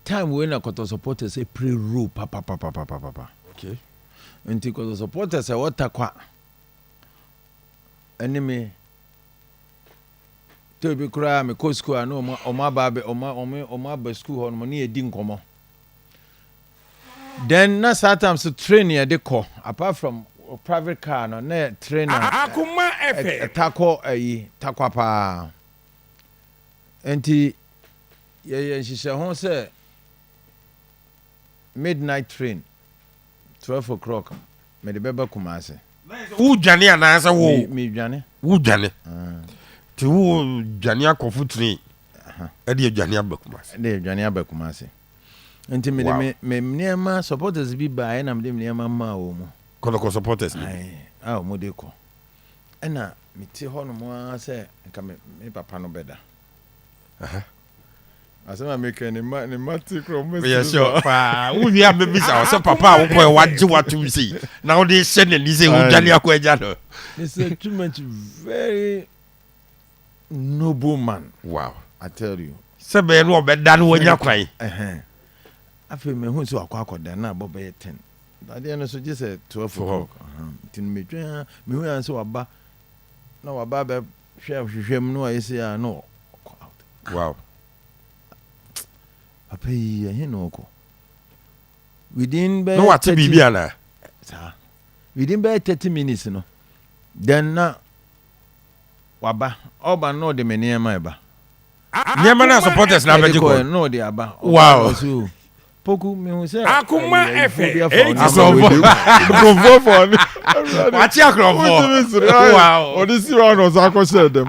Time wei na Kɔtɔ supporters play role papapapapapa. Nti Kɔtɔ supporters a ɛwɔ Tarkwa ɛne me to bi koraa, mekɔ school a, na ɔmo aba abɛ ɔmo aba school hɔ nom ne yɛdi nkɔmɔ. Then na saa time so train yɛde kɔ, apart from private car no, na yɛ train a Akoma FM. Ɛta kɔ ayi Tarkwa paa. Nti yɛyɛ nhyehyɛ ho sɛ midnight train, 12 o'clock, mede bɛba Kumase. Wodwane anaasɛ wo Medwane. Wodwane nti wodwane akɔfo train ɛde adwane aba Kumase? De adwane aba Kumase. Nti mede me nneɛma, supporters bi baeɛ na mede me nneɛma maa wɔ mu. Kɔtɔkɔ supporters ni? Ae, a ɔmo de kɔ. Ɛna mete hɔ nom ara sɛ nka me papa no bɛda. Asɛm a meka ne ma te korɔ ɔmo. Meyɛ sure paa wowie a mɛbisa wo sɛ papa a wokɔɛ wagye watom sei na wode hyɛ n'ani sɛ wodwane akɔ agya no. Mr. Too much, very noble man. I tell you. Sɛ bɛyɛ no ɔbɛda no wanya kwan. Ɛhɛn. Afei mehu sɛ wakɔ akɔda na abɔ bɛyɛ 10. Adeɛ no so gye sɛ 12 o'clock. Nti no metwɛn a mehu yɛn sɛ waba na waba bɛhwɛ hwehwɛ mu na wayɛ sei a na ɔkɔ out. Papa yi, ɛhe na ɔkɔ? Within bɛyɛ Na wate 30 biribi anaa? Saa. Within bɛyɛ 30 minutes no, then na waba. Ɔba no na ɔde me nneɛma ɛba. Nneɛma no a supporters na abɛgye ɛde kɔ kɔɛ na ɔde aba. Ɔba Poku, mehu sɛ Akoma ɛyɛ FM. ayifoɔ bi afa wo nneɛma Akorɔmfoɔ. wei de. Nkurɔfoɔ fa ɔne. Wakye akorɔmfoɔ. Wotumi sere ayɛ. Ɔde si hɔ na ɔsan akɔhyɛ dɛm.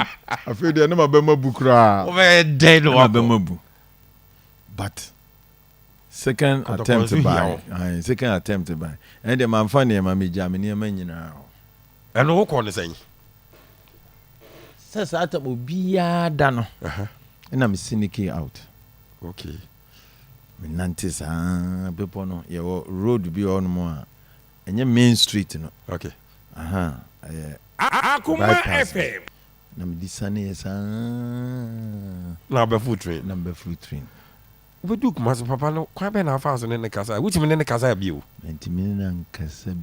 Afei deɛ ne ma bɛma bu koraa. Wobɛyɛ dɛn na Ɛna wakɔ? bɛma bu, but second Kɔtɔkɔ attempt nso hia by wo. Aye, second attempt by ɛne deɛ mamfa nneɛma, megya me nneɛma nyinaa hɔ. Ɛno wokɔ ne sɛn? Sɛ saa time obiara da no, ɛna me sneak out. Menante saa bepɔ no, yɛwɔ road bi wɔ hɔnom a ɛnyɛ main street no. Aha, ɛyɛ Akoma bypass bi. FM. Na mede saneɛ saa. Na wobɛfo train? Na mebɛforo train. Wobɛdu Kumase, papa no kwan bɛn na afa so ne ne kasa? Wotumi ne ne kasa bio? Mantimi ne no ankasa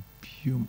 biom.